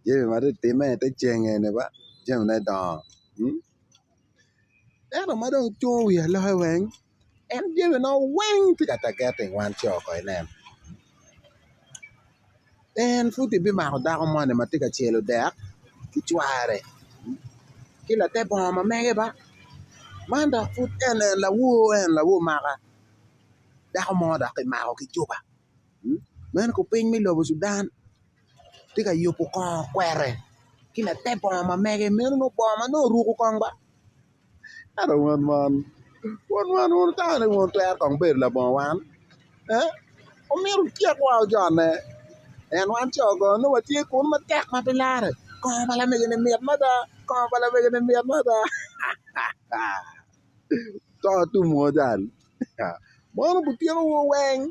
Jami ma tye ka timme i te ceng eni ba jamine dongo ento ma dong cungo wiya loyo weng en jami nongo weng tye ka tageting wan co kong inen en pud ibimako dako moni ma tye ka celo dek ki cware ki late bongo ma mege ba man dok pud en lawor en lawor maka dako mo dok kimako ki cupa meno kupiny me lobo Cudan tye ka yubo kongo kwete ki late bongo ma mege meno nongo bongo ma nongo oruko kong ba ento wun mon wun mon wun wutamo ni wun wutwero kong bedo labongo wan omito wutyekwa ojone en wan co kono nongo watye kunu matek ma pe larre kongo pa lamego-ni mit mada kongo pa lamego-ni mit mada to tum woko jal mono gutyeko woko weng.